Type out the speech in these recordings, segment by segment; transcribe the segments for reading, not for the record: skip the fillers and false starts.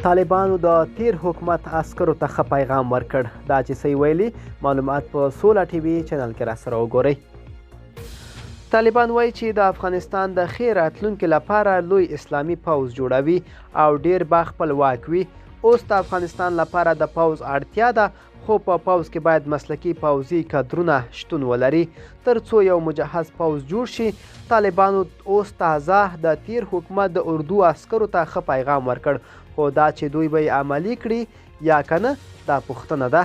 طالبانو د تیر حکومت عسکرو ته ښه پیغام ورکړ. دا چې څه یې ویلي، معلومات په سوله ټي وي چینل کې راسره وګورئ. طالبان وایي چې د افغانستان د ښې راتلونکې لپاره لوی اسلامي پوځ جوړوي او ډیر به خپلواک وي. اوس د افغانستان لپاره د پوځ اړتیا ده، خو په پوځ کې باید مسلکي پوځي کدرونه شتون ولري تر څو یو مجهز پوځ جوړ شي. طالبانو اوس تازه د تیر حکومت د اردو عسکرو ته ښه پیغام ورکړ، خو دا چې دوی به یې عملي کړي یا کنه، دا پوښتنه ده.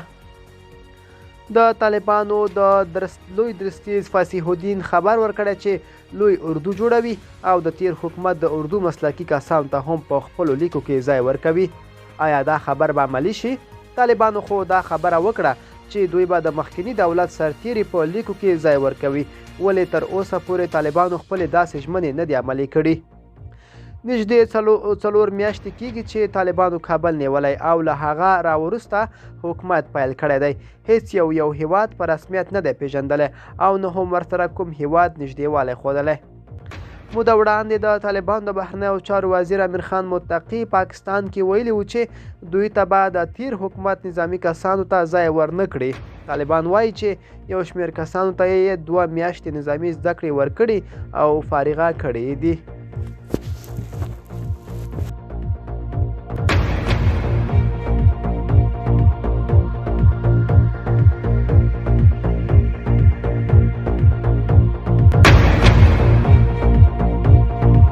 د طالبانو د لوی درستیز فصیح الدین خبر ورکړی چې لوی اردو جوړوي او د تیر حکومت د اردو مسلکي کسانو ته هم په خپلو لیکو کې ځای ورکوي. آیا دا خبر به عملي شي؟ طالبانو خو دا خبره وکړه چې دوی به د مخکني دولت سرتیري په لیکو کې ځای ورکوي، ولې تر اوسه پورې طالبانو خپلې داسې ژمنې نه دي عملي کړي. نږدې 4 میاشتې کیږي چې طالبانو کابل نیولی او له هغه را وروسته حکومت پیل کړی دی. هیڅ یو هیواد په رسمیت نه دی پیژندلی او نه هم ورسره کوم هیواد نږدېوالی ښودلی. موده وړاندې د طالبانو د بهرنیو چارو وزیر امیرخان متقي پاکستان کې ویلي و چې دوی ته به د تیر حکومت نظامي کسانو ته ځای ورنه کړي. طالبان وایي چې یو شمېر کسانو ته یې 2 میاشتې نظامي زده کړې ورکړي او فارغه کړي دي.